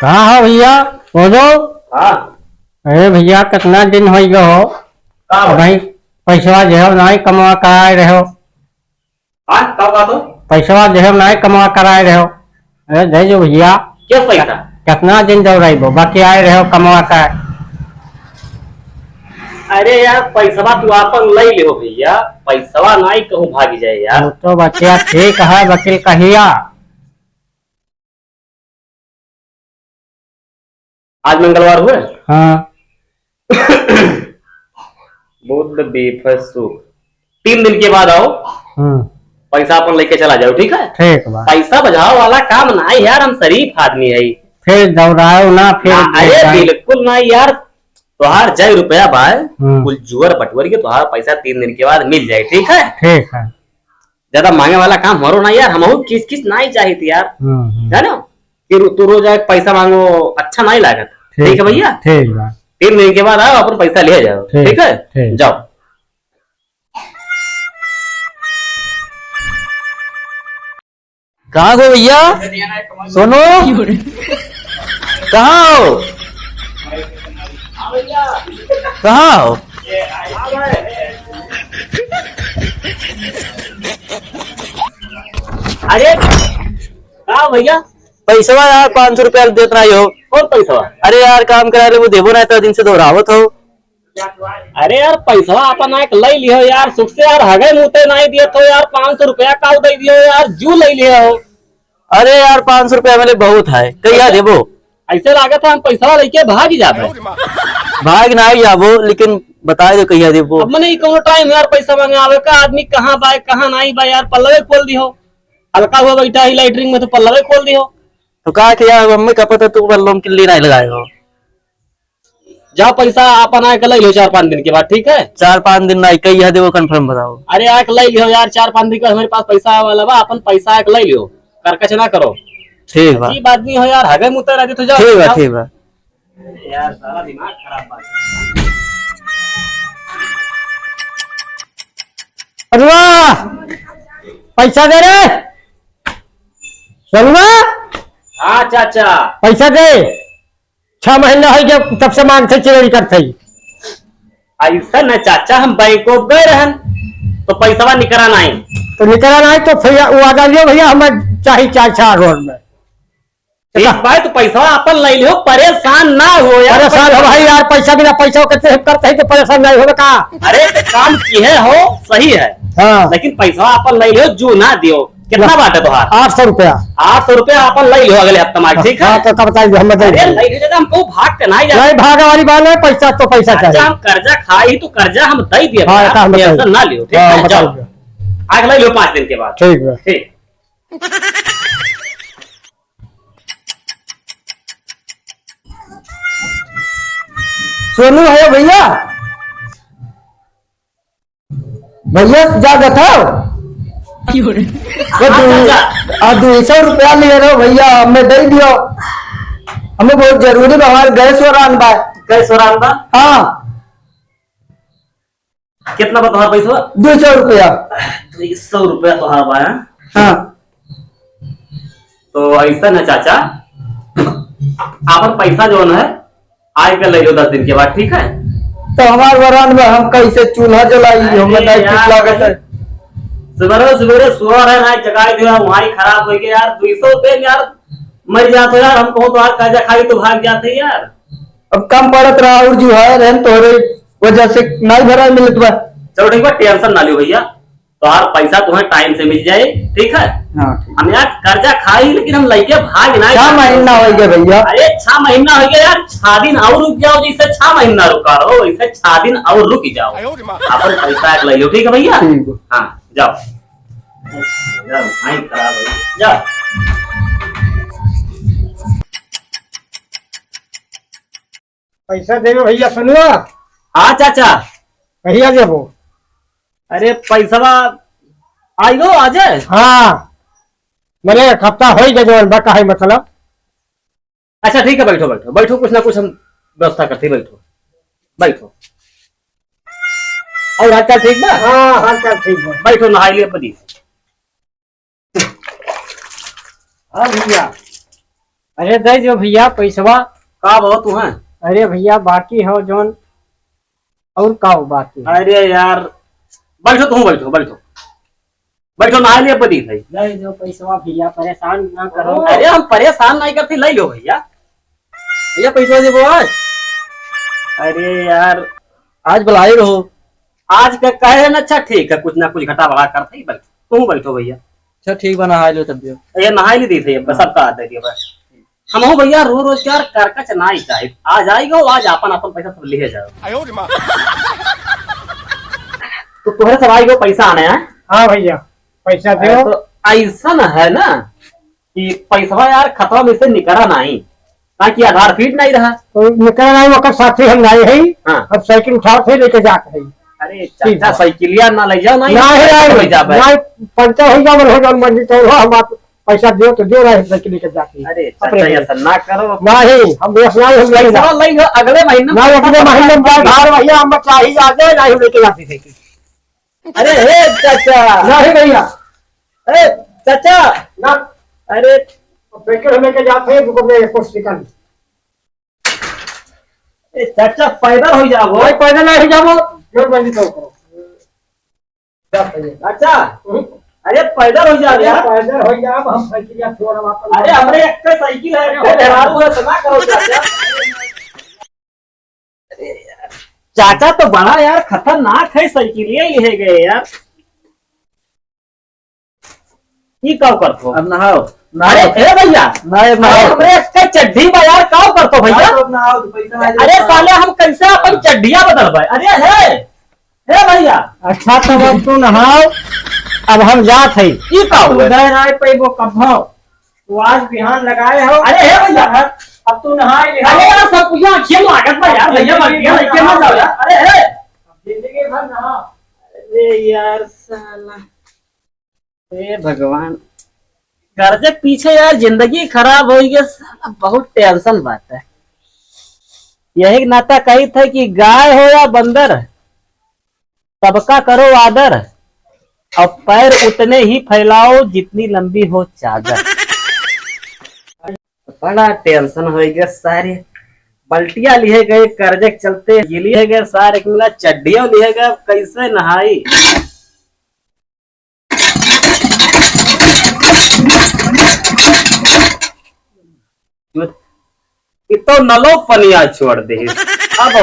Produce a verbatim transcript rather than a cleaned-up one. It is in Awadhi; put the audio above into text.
हाँ, हाँ भइया, बोलो। हाँ। अरे भइया, कितना दिन होइ गयो हो? का हो? भाई, पैसवा देहो नाहीं, कमवा कराए रहो। हाँ, का बात हो? पैसवा देहो नाहीं, कमवा कराए रहो। अरे दे जो भइया। क्या पैसा? कितना दिन दौड़ाइबो, बाकी आए रहो कमवा का। अरे यार, पैसवा तू आपन लइ लिहो भइया, पैसवा नाहीं कहूँ भागी जाए यार। वो तो बतिया ठीक है वकील कहिया। आज मंगलवार हुए? हाँ। बुध, बीफ, शुक, तीन दिन के बाद आओ। हम्म। पैसा अपन लेके चला जाओ, ठीक है? ठीक बा। पैसा बजावे वाला काम ना है यार, हम शरीफ आदमी है। फिर दौड़ाओ ना, फिर ना, अरे दौड़ाओ। बिल्कुल ना यार, तोहार जय रुपया बाय, हम्म। कुल जुअर बटुअर के तोहार पैसा तीन दिन के बाद मिल जाए, ठीक है? ठीक है। ज्यादा मांगे वाला काम हमरो ना यार, हमहू किस किस नाहीं चाहित यार। हम्म, हम्म। जानो कि रो-, तू रोज आए पैसा मांगो, अच्छा नाहीं लागत। ठीक ठीक है बा, भइया? ठीक बा। तीन दिन के बाद आओ, अपन पैसा ले जाओ, ठीक, ठीक है? ठीक। जाओ। कहाँ गो भइया? सोनू, कहाँ हो? कहाँ हो? अरे, का भइया? पैसवा यार, पाँच सौ रुपया देत नाहीं हो। कौन पैसवा? अरे यार, काम करा ले, वो देबो नाहीं, तो दिन से दोहरावत हो। अरे यार, पैसवा अपन आके लइ लिहो यार, सुख से यार, हगे मुते नाहीं दियत हो यार, पाँच सौ रुपया काउ दइ दियो यार, जू लइ लिहो। अरे यार, पाँच सौ रुपया मेरे बहुत है, कहिया देबो? ऐसे लागत है हम पैसवा लइके भाग ही जाबे। भाग नाहीं जाबो, लेकिन बताइ दो कहिया देबो। अब मने ई कौनो टाइम यार पैसा मांगे आवे का, आदमी कहाँ बाय, कहाँ नाहीं बाय यार, पल्लवे खोल दिहो। हल्का हुआ बैठा ही लैट्रिन में तो पल्लवे खोल दिहो। तो का किया, अब हमें का पता तू पल्लवा में किल्ली नाहीं लगाए हो। जाओ, पैसा आपन आके लइ लिहो चार पाँच दिन के बाद, ठीक है? चार पाँच दिन नाहीं, कहिया देबो, confirm बताओ। अरे, आके लइ लिहो यार, चार पाँच दिन के बाद हमरे पास पैसा आवे वाला बा, आपन पैसा आके लइ लिहो, करकच ना करो। ठीक बा। अजीब आदमी हो यार, हगे मुते रहते तो जाओ, ठीक बा, जाओ। ठीक बा। अरे यार, सारा दिमाग खराब बा। अरुआ, पैसा दे रे। सोनुआ। हाँ चाचा। पैसा दे। छह महीना होइ गया, तब से मांगत है, चिरौरी करत है। ऐसा न चाचा, हम बैंक of गए रहन, तो पैसवा निकरा नाहीं। तो निकरा नाहीं, तो फिर वो आ जाइए भइया, हमें चाही चार चार रोड में। एक बार तो पैसवा अपन लइ लिहो, परेशान ना हो यार। परेशान हो भाई यार, पैसा बिना पैसा कितने हम करत है, तो परेशान नाहीं होबे का? अरे, तो काम किहे हो, सही है। हाँ। लेकिन पैसवा अपन लइ लिहो, जू ना दियो। कितना बाटे तोहार? आठ सौ रुपया। आठ सौ रुपया अपन लइ लिहो अगले हफ्ता में, ठीक है? हाँ, तो कब बताइए, हम बताइए। अरे, लइ लिहो, हम कहूँ भाग के नाहीं जाते। नाहीं, भागे वाली बात नाहीं, पैसा तो पैसा चाहिए। हम कर्जा खाई तो कर्जा हम दइ दिए, हाँ, आप tension ना लियो, ठीक है? जाओ। आके लइ लिहो पाँच दिन के बाद। ठीक बा। ठीक। सोनू है भइया, भइया जागत हो? वो हाँ, दू, चाचा। आ, दुइ सौ रुपया लिहे रहो भइया, हमें दइ दियो। हमें बहुत जरूरी बा, हमार गैस वरान बा। गैस वरान बा? हाँ। कितना बा तोहार पैसा? दुइ सौ रुपया। दुइ सौ रुपया तोहार बा, हाँ? हाँ। तो ऐसा ना चाचा, आपन पैसा जौन है, आइ के लइ लो दस दिन के बाद, ठीक है? तो हमार वरान में हम कैसे चूल्हा जलाई, अरे हमें नाहीं ठीक यार, लागत है। सुबेरे सुबेरे सुअर है ना जगाए दियो, वहाँ ही खराब होइ गया यार, दुइ सौ रुपये में यार मर जात हो यार, हम कहूँ तो यार कर्जा खाई तो भाग जाते यार। अब कम पड़त रहा और जो है रहन तोहरे वजह से नाहीं भरा मिलत बा। चलो ठीक बा, tension ना लियो भइया, तोहार पैसा तुम्हें time से मिल जाए, ठीक है? हाँ, ठीक। हम यार कर्जा खाई, लेकिन हम लइके भाग ना छह जाए। महीना होइ गया भइया। अरे, छह महीना होइ गया यार, छह दिन और रुक जाओ, जैसे छह महीना रुका रहो, वैसे छह दिन और रुक जाओ। अपन पैसा एक लइ लो, ठीक है भइया? ठीक है। हाँ, जाओ। जाओ, भाई खराब है। जाओ। पैसा देबे भइया, सोनुआ। हाँ चाचा। कहिया देबो? अरे पैसवा आइ गो आज? हाँ, मने एक हफ्ता होइ गए जवन बा, काहे मतलब? अच्छा ठीक है, बैठो बैठो बैठो, कुछ ना कुछ हम व्यवस्था करते, बैठो बैठो। और हालचाल ठीक बा? हाँ, हालचाल ठीक बा। बैठो, नहाई ले पदी। हाँ भइया। अरे दे जो भइया पैसवा। का बहुत तू है? अरे भइया बाकी हो जौन, और का हो बाकी? अरे यार, बैठो तुम, बैठो, बैठो, बैठो, नहा लिया पड़ी भाई। दे जो पैसवा भइया, परेशान ना करो। अरे हम परेशान नहीं करते, ले लो भइया। भइया पैसवा देबो आज। अरे यार, आज बुलाए रहो। आज का कहे ना, अच्छा ठीक है, कुछ ना कुछ घटा बढ़ा करते ही बैठो, तुम बैठो भइया। अच्छा ठीक बा, नहा लो तब भी। ये नहा ली दी थी, बस हाँ। सबका हाथ दे दिया बस। हम हो भइया, रो रोज यार करकच नाई चाहे। आज आई गो, आज आपन आपन पैसा सब लिहे जाओ। आयो रे माँ। तो तोहरे सब आई गो पैसा आने हैं? हाँ भइया, पैसा अरे दो। तो ऐसा न है ना कि पैसवा यार खतवा में से निकरा नहीं, ताकि आधार फीट नहीं रहा। तो निकरा नहीं, ओकर साथी हम नहीं है। हाँ। अब साइकिल उठाओ थे, लेके जात है। अरे ठीक चाचा, बा। साइकिलिया ना ले जाओ, नहीं नहीं, नहीं, ले जाबे। नहीं, पंचर हो जाओ, हो जाओ, मर्जी तो हो, हम आप पैसा दियो तो दियो, नहीं साइकिल लेके जाती है। अरे, अपने चाचा, लिए। ऐसा ना करो। नहीं, हम दोस्त नहीं, हम नहीं पैसा ना। ले लो, अगले महीने में नहीं, पैसा अगले महीने में पैसा। बाजार भइया, हम चाही आ जाए, नहीं, हम लेके जाती साइकिल। अरे, हे चाचा। नहीं भइया। अरे, चाचा। ना। अरे। साइकिल हम लेके जाते हैं, रुको, मैं कुछ निकाल। ए, चाचा, पैदल हो जाओ। भाई, पैदल नहीं हो जाओ, जो मर्जी तो करो। चाचा, हम्म। अरे पैदल हो जाओ अरे यार। पैदल हो जाओ, हम साइकिल या छोड़, हम अपन अरे, हमरे एक साइकिल है, अरे, एक मेहरारू है, तो ना करो चाचा। अरे यार, चाचा तो बड़ा यार खतरनाक है, साइकिल ये ले गए यार। ई का करत हो? अब नहाओ, अरे, नहाओ। ए भइया, नहाओ, अरे, नहाओ। हमरे एक चड्ढी बा यार, का करत हो भइया? नहाओ, नहाओ, तो पैसा आ जाएगा। अरे साले, हम कैसे अपन हाँ। चड्ढिया बदलबे? अरे हे, हे भइया। अच्छा, तब अब तू नहाओ, अब हम जात है। ई का अब तू हुआ? गए ना पैबो कब हो? तू आज बिहान लगाए हो। अरे हे भइया। अब तू नहाए ले। अरे यार, सब कुछ आँखिया लागत बा यार, भइया, मत पिया, लेके मत जाओ यार। अरे हे। अब जिंदगी भर नहा। अरे यार साला। हे भगवान, कर्जे के पीछे यार जिंदगी खराब होइ गई, साला बहुत टेंशन बाटे। यही के नाता कही थे कि गाय हो या बंदर, सबका करो आदर, और पैर उतने ही फैलाओ जितनी लंबी हो चादर। बड़ा टेंशन होइ गया सारे, बल्टिया लिहे गए कर्जे के चलते, ये लिहे गए सारे, एक मिला चड्डियों लिहे गए, अब कैसे नहाई? इ तो नलो पनिया छोड़ दे। अब